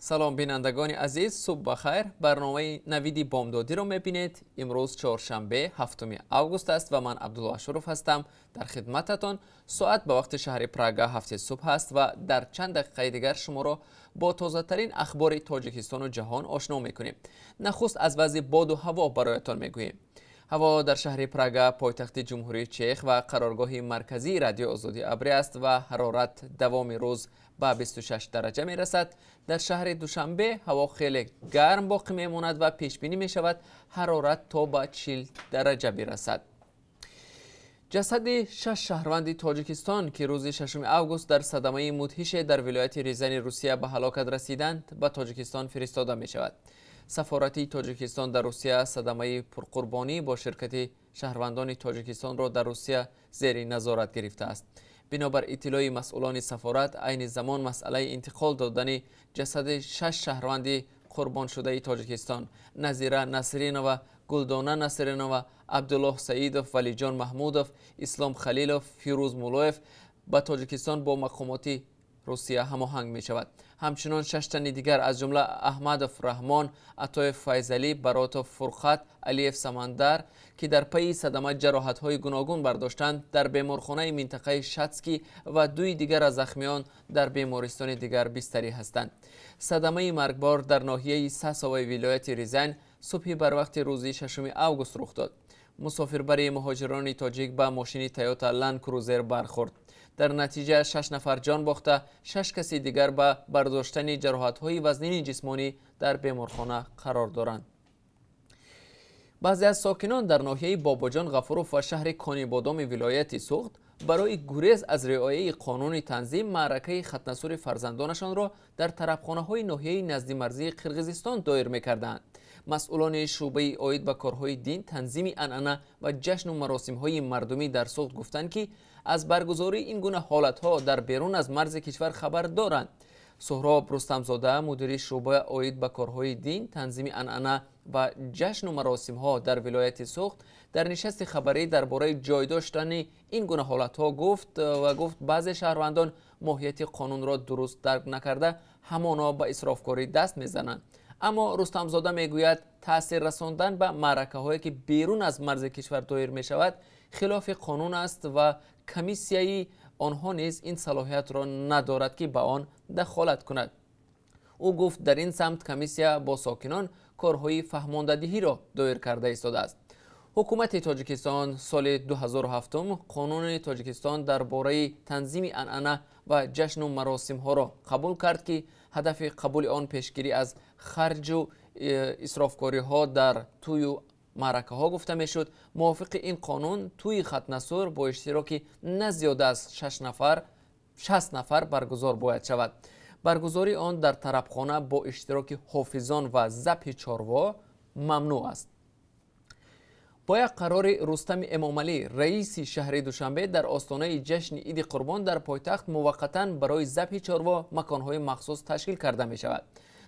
Салом, бинандагони азиз, субҳ бахайр. Барномаи «Навиди бомдодиро» мебинед. Имрӯз чоршанбе, 7 август аст ва ман Абдулло Ашуров ҳастам дар хидмататон. Соат ба вақти шаҳри Прага 7-и субҳ аст ва дар чанд дақиқаи дигар шуморо бо тозатарин ахбори Тоҷикистону ҷаҳон ошно мекунем. Нахуст аз вазъи боду ҳаво бароятон мегӯем. Ҳаво дар шаҳри Прага, пойтахти Ҷумҳурии Чех ва қароргоҳи марказии Радиои Озодӣ, абрӣ аст ва ҳарорат давоми рӯз ба 26 дараҷа мерасад. Дар шаҳри Душанбе ҳаво хеле гарм боқӣ мемонад ва пешбинӣ мешавад, ҳарорат то ба 40 дараҷа бирасад. Ҷасади шаш шаҳрванди Тоҷикистон, ки рӯзи 6 август дар садамаи мудҳише дар вилояти Рязани Русия ба ҳалокат расиданд, ба Тоҷикистон фиристода мешавад. Сафорати Тоҷикистон дар Русия садамаи пурқурбонӣ бо ширкати шаҳрвандони Тоҷикистонро дар Русия зери назорат гирифтааст. Бинобар иттилои масъулони сафорат, айни замон масъалаи интиқол додани ҷасади шаш шаҳрванди қурбоншудаи Тоҷикистон: Назира Насринова, Гулдона Насринова, Абдуллоҳ Саидов, Валиҷон Маҳмудов, Ислом Халилов, Фирӯз Муллоев ба Тоҷикистон бо мақомоти Русия ҳамоҳанг мешавад. Ҳамчунон шаш тани дигар, аз ҷумла Аҳмадов Раҳмон, Атоев Файзалӣ, Баротов Фурқат, Алиев Самандар, ки дар пайи садама ҷароҳатҳои гуногун бардоштанд, дар беморхонаи минтақаи Шатскӣ ва дуи дигар аз захмиён дар бемористони дигар бистарӣ ҳастанд. Садамаи маргбор дар ноҳияи Сасовои вилояти Рязань субҳи барвақти рӯзи 6 август рух дод. Мусофирбари муҳоҷирони тоҷик ба мошини Тойота Ланд Крузер бархӯрд. Дар натиҷа шаш нафар ҷон бохта, шаш каси дигар ба бардоштани ҷароҳатҳои вазнини ҷисмонӣ дар беморхона қарор доранд. Баъзе аз сокинон дар ноҳияи Бобоҷон Ғафуров ва шаҳри Конибодоми вилояти Суғд барои гурез аз риояи қонуни танзим маъракаи хатнасури фарзандонашонро дар тарабхонаҳои ноҳияи наздимарзии Қирғизистон доир мекарданд. Масъулони шӯъбаи оид ба корҳои дин, танзими анъана ва ҷашну маросимҳои мардумӣ дар Суғд гуфтанд, ки аз баргузории ин гуна ҳолатҳо дар берун аз марзи кишвар хабар доранд. Суҳроб Рустамзода, мудири шӯъба оид ба корҳои дин, танзими анъана ва ҷашну маросимҳо дар вилояти Суғд, дар нишасти хабарӣ дар бораи ҷой доштани ин гуна ҳолатҳо гуфт ва гуфт, баъзе шаҳрвандон моҳияти қонунро дуруст дарк накарда, ҳамоно ба исрофкорӣ даст мезананд. Аммо Рустамзода мегӯяд, таъсир расондан ба маъракаҳое, ки берун аз марзи кишвар доир мешавад, хилофи қонун аст ва комиссияи онҳо низ ин салоҳиятро надорад, ки ба он дахолат кунад. Ӯ гуфт, дар ин самт комиссия бо сокинон корҳои фаҳмондадиҳиро доир карда истодааст. Ҳукумати Тоҷикистон соли 2007 Қонуни Тоҷикистон дар бораи танзими анъана ва ҷашну маросимҳоро қабул кард, ки ҳадафи қабули он пешгирӣ аз харҷу исрофкориҳо дар тӯю маъракаҳо гуфта мешуд. Мувофиқи ин қонун, тӯи хатнасур бо иштироки на зиёда аз 60 нафар баргузор бояд шавад. Баргузории он дар тарабхона бо иштироки ҳофизон ва забҳи чорво мамнӯъ аст. Бо як қарори Рустами Эмомалӣ, раиси шаҳри Душанбе, дар остонаи ҷашни Иди Қурбон дар пойтахт муваққатан барои забҳи чорво маконҳои махсус ташкил карда мешавад.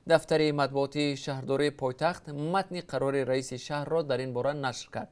Дафтари матбуотии шаҳрдории пойтахт матни қарори раиси шаҳрро дар ин бора нашр кард.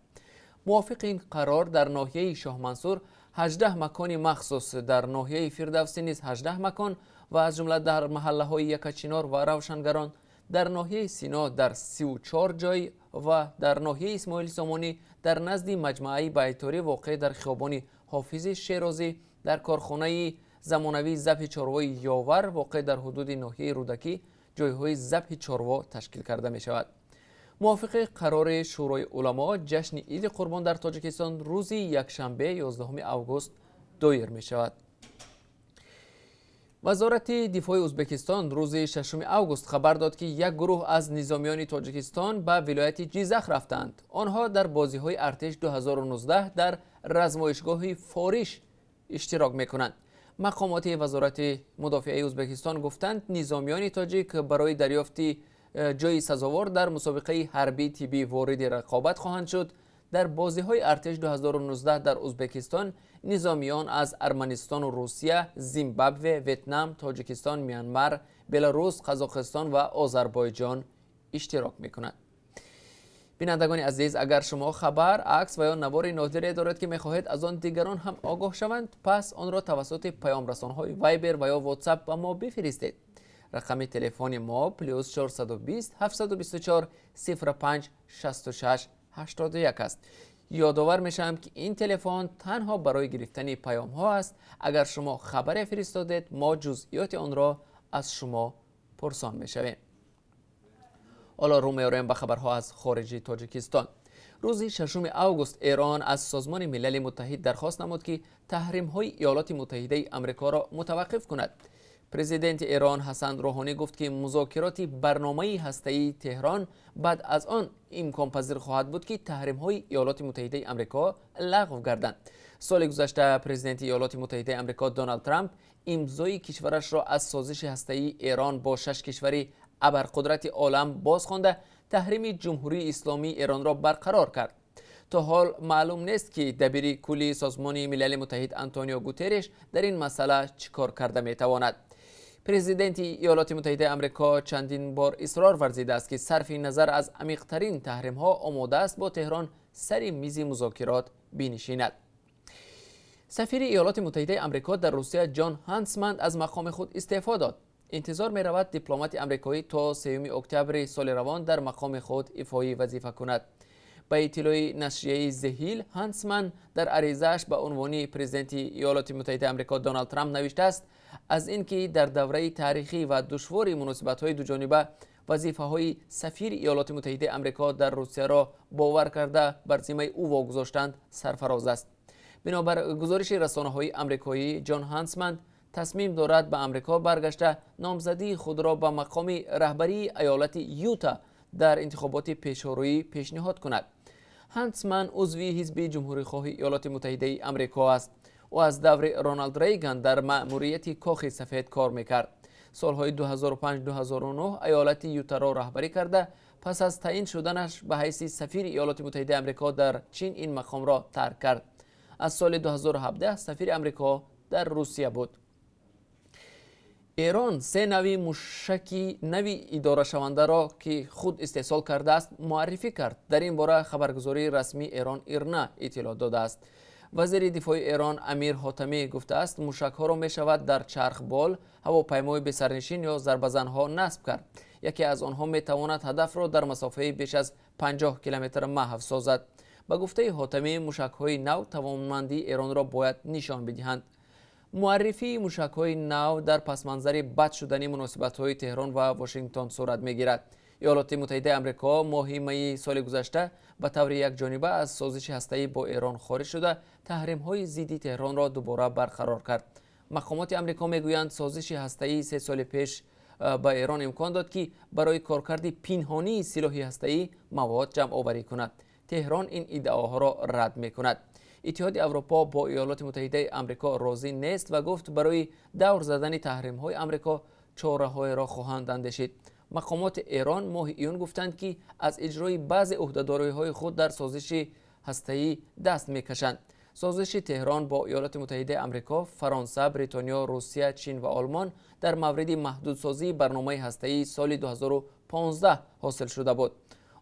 Мувофиқи ин қарор, дар ноҳияи Шоҳмансур 18 макони махсус, дар ноҳияи Фирдавсӣ низ 18 макон ва аз ҷумла дар маҳаллаҳои Якачинор ва Равшангарон, дар ноҳияи Сино дар 34 ҷой ва дар ноҳияи Исмоили Сомонӣ дар назди маҷмӯаи байторӣ, воқеъ дар хиёбони Ҳофизи Шерозӣ, дар корхонаи замонавии забҳи чорвои Ёвар, воқеъ дар ҳудуди ноҳияи Рӯдакӣ, ҷойҳои забҳи чорво ташкил карда мешавад. Мувофиқи қарори Шӯрои уламо, ҷашни Иди Қурбон дар Тоҷикистон рӯзи якшанбе, 11 август доир мешавад. Вазорати дифои Ӯзбекистон рӯзи 6 август хабар дод, ки як гурӯҳ аз низомиёни Тоҷикистон ба вилояти Ҷизах рафтанд. Онҳо дар бозиҳои Артиш 2019 дар размоишгоҳи Фориш иштирок мекунанд. Мақомоти Вазорати мудофиаи Ӯзбекистон гуфтанд, низомиёни тоҷик барои дарёфти ҷойи сазовор дар мусобиқаи ҳарбии тиббӣ вориди рақобат хоҳанд шуд. Дар бозиҳои Артиш 2019 дар Ӯзбекистон низомиён аз Арманистону Русия, Зимбабве, Ветнам, Тоҷикистон, Мянмар, Беларус, Қазоқистон ва Озарбойҷон иштирок мекунанд. Бинандагони азиз, агар шумо хабар, акс ва ё навори нодире доред, ки мехоҳед аз он дигарон ҳам огоҳ шаванд, пас онро тавассути паёмрасонҳои Вайбер ва ё Ватсап ба мо бифиристед. Рақами телефони мо +420 724 05 66 81 аст. Ёдовар мешавам, ки ин телефон танҳо барои гирифтани паёмҳо аст. Агар шумо хабаре фиристодед, мо ҷузъиёти онро аз шумо пурсон мешавем. Ҳоло рӯ меорем ба хабарҳо аз хориҷи Тоҷикистон. Рӯзи 6 август Эрон аз Созмони Милали Муттаҳид дархост намуд, ки таҳримҳои Иёлоти Муттаҳидаи Амрикоро мутаваққиф кунад. Президенти Эрон Ҳасан Рӯҳонӣ гуфт, ки музокироти барномаи ҳастаии Теҳрон баъд аз он имконпазир хоҳад буд, ки таҳримҳои Иёлоти Муттаҳидаи Амрико лағв гарданд. Соли гузашта президенти Иёлоти Муттаҳидаи Амрико Доналд Трамп имзои кишварашро аз созиши ҳастаии Эрон бо шаш кишвари абарқудрати олам боз хонда, таҳрими Ҷумҳурии Исломии Эронро барқарор кард. То ҳол маълум нест, ки дабири кулли Созмони Милали Муттаҳид Антонио Гутерреш дар ин масъала чӣ кор карда метавонад. Президенти Иёлоти Муттаҳидаи Амрико чандин бор исрор варзидааст, ки сарфи назар аз амиқтарин таҳримҳо омода аст бо Теҳрон сари мизи музокирот бинишинад. Сафири Иёлоти Муттаҳидаи Амрико дар Русия Ҷон Ҳантсман аз мақоми худ истеъфо дод. Интизор меравад, дипломати амрикоӣ то 3 октябри соли равон дар мақоми худ ифои вазифа кунад. Ба иттилои нашрияи The Hill, Ҳантсман дар аризааш ба унвони президенти Иёлоти Муттаҳидаи Амрико Доналд Трамп навиштааст, аз ин ки дар давраи таърихӣ ва душвори муносибатҳои дуҷониба вазифаҳои сафири Иёлоти Муттаҳидаи Амрико дар Русияро бовар карда бар зиммаи ӯ вогузоштанд, сарфароз аст. Бинобар гузориши расонаҳои амрикоӣ, Ҷон Ҳантсман тасмим дорад ба Амрико баргашта, номзадии худро ба мақоми раҳбарии аёлати Юта дар интихоботи пешорӯӣ пешниҳод кунад. Ҳантсман узви Ҳизби Ҷумҳурихоҳи Иёлоти Муттаҳидаи Амрико аст. Ӯ аз даври Роналд Рейган дар маъмурияти Кохи Сафед кор мекард. Солҳои 2005-2009 аёлати Ютаро раҳбарӣ карда, пас аз таъин шуданаш ба ҳайси сафири Иёлоти Муттаҳидаи Амрико дар Чин ин мақомро тарк кард. Аз соли 2017 сафири Амрико дар Русия буд. Эрон се нави мушаки нави идорашавандаро, ки худ истеҳсол кардааст, муаррифӣ кард. Дар ин бора хабаргузории расмии Эрон Ирна иттилоъ додааст. Вазири дифои Эрон Амир Ҳотамӣ гуфтааст, мушакҳоро мешавад дар чархбол, ҳавопаймои бесарнишин ё зарбазанҳо насб кард. Яке аз онҳо метавонад ҳадафро дар масофаи беш аз 50 километр маҳв созад. Ба гуфтаи Ҳотамӣ, мушакҳои нав тавонмандии Эронро бояд нишон бидиҳанд. Муаррифии мушакҳои нав дар пасманзари бад шудани муносибатҳои Теҳрон ва Вошингтон сурат мегирад. Иёлоти Муттаҳидаи Амрико моҳи майи соли гузашта ба таври якҷониба аз созиши ҳастаӣ бо Эрон хориҷ шуда, таҳримҳои зидди Теҳронро дубора барқарор кард. Мақомоти Амрико мегӯянд, созиши ҳастаии 3 соли пеш ба Эрон имкон дод, ки барои коркарди пинҳонии силоҳи ҳастаӣ мавод ҷамъоварӣ кунад. Теҳрон ин иддаоҳоро рад мекунад. Иттиҳоди Аврупо бо Иёлоти Муттаҳидаи Амрико розӣ нест ва гуфт, барои давр задани таҳримҳои Амрико чораҳоеро хоҳанд андешид. Мақомоти Эрон моҳи июн гуфтанд, ки аз иҷрои баъзе ӯҳдадориҳои худ дар созиши ҳастаӣ даст мекашанд. Созиши Теҳрон бо Иёлоти Муттаҳидаи Амрико, Фаронса, Бритониё, Русия, Чин ва Олмон дар мавриди маҳдудсозии барномаи ҳастаии соли 2015 ҳосил шуда буд.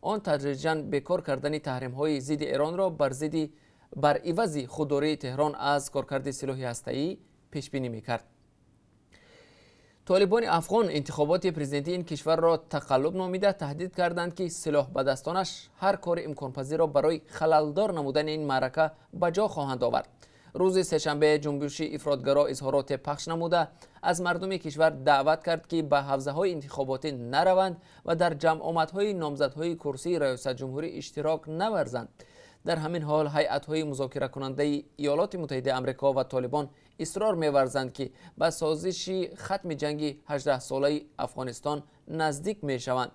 Он тадриҷан бекор кардани таҳримҳои зидди Эронро бар ивази худдории Теҳрон аз коркарди силоҳи ҳастаӣ пешбинӣ мекард. Толибони афғон интихоботи президентии ин кишварро тақаллуб номида, таҳдид карданд, ки силоҳбадастонаш ҳар кори имконпазирро барои халалдор намудани ин маърака ба ҷо хоҳанд овард. Рӯзи сешанбе ҷунбиши ифротгаро изҳороте пахш намуда, аз мардуми кишвар даъват кард, ки ба ҳавзаҳои интихоботӣ нараванд ва дар ҷамъомадҳои номзадҳои курсии раёсатҷумҳурӣ иштирок наварзанд. Дар ҳамин ҳол ҳайатҳои музокиракунандаи Иёлоти Муттаҳидаи Амрико ва Толибон исрор меварзанд, ки ба созиши хатми ҷанги 18-солаи Афғонистон наздик мешаванд.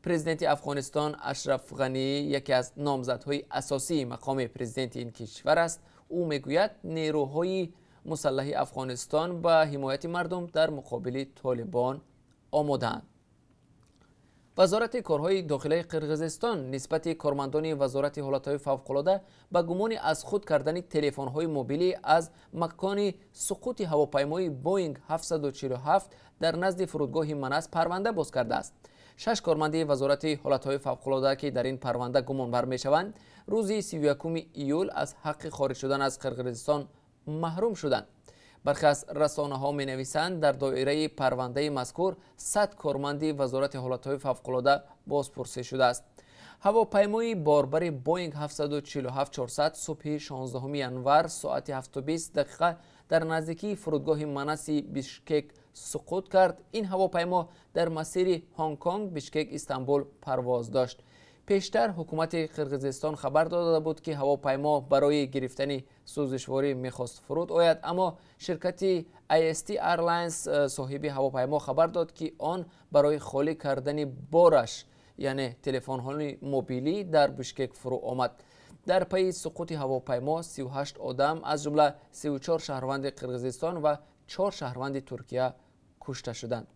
Президенти Афғонистон Ашраф Ғанӣ яке аз номзадҳои асосии мақоми президенти ин кишвар аст. Ӯ мегӯяд, нерӯҳои мусаллаҳи Афғонистон ба ҳимояти мардум дар муқобили Толибон омодаанд. Вазорати корҳои дохилаи Қирғизистон нисбати кормандони Вазорати ҳолатҳои фавқулода ба гумони аз худ кардани телефонҳои мобилӣ аз макони суқути ҳавопаймои Боинг 747 дар назди фурудгоҳи Манас парванда боз кардааст. Шаш корманди Вазорати ҳолатҳои фавқулода, ки дар ин парванда гумонбар мешаванд, рӯзи 31 июл аз ҳаққи хориҷ шудан аз Қирғизистон маҳрум шуданд. Бархе аз расонаҳо менависанд, дар доираи парвандаи мазкур 100 корманди Вазорати ҳолатҳои фавқулода бозпурсӣ шудааст. Ҳавопаймои борбари Боинг 747-400 субҳи 16 январ соати 7:20 дақиқа дар наздикии фурудгоҳи Манаси Бишкек суқут кард. Ин ҳавопаймо дар масири Ҳонконг, Бишкек, Истанбул парвоз дошт. Пештар ҳукумати Қирғизистон хабар дода буд, ки ҳавопаймо барои гирифтани сӯзишворӣ мехост фуруд ояд, аммо ширкати AST Airlines, соҳиби ҳавопаймо, хабар дод, ки он барои холӣ кардани бораш, яъне телефонҳои мобилӣ, дар Бишкек фурӯ омад. Дар пайи суқути ҳавопаймо 38 одам, аз ҷумла 34 шаҳрванди Қирғизистон ва 4 шаҳрванди Туркия, кушта шуданд.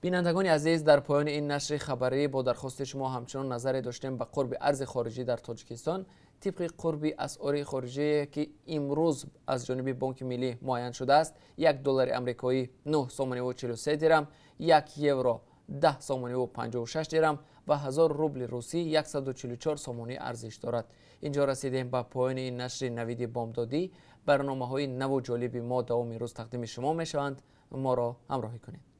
Бинандагони азиз, дар поёни ин нашри хабарӣ бо дархости шумо ҳамчунон назаре доштем ба қурби арзи хориҷӣ дар Тоҷикистон. Тибқи қурби асъори хориҷие, ки имрӯз аз ҷониби Бонки Миллӣ муайян шудааст, 1 доллари амрикоӣ 9 сомониву 43 дирам, 1 евро 10 сомониву 56 дирам ва 1000 рубли русӣ 144 сомонӣ арзиш дорад. Инҷо расидем ба поёни ин нашри Навиди бомдодӣ. Барномаҳои наву ҷолиби мо давоми рӯз тақдими шумо мешаванд. Моро ҳамроҳӣ кунед.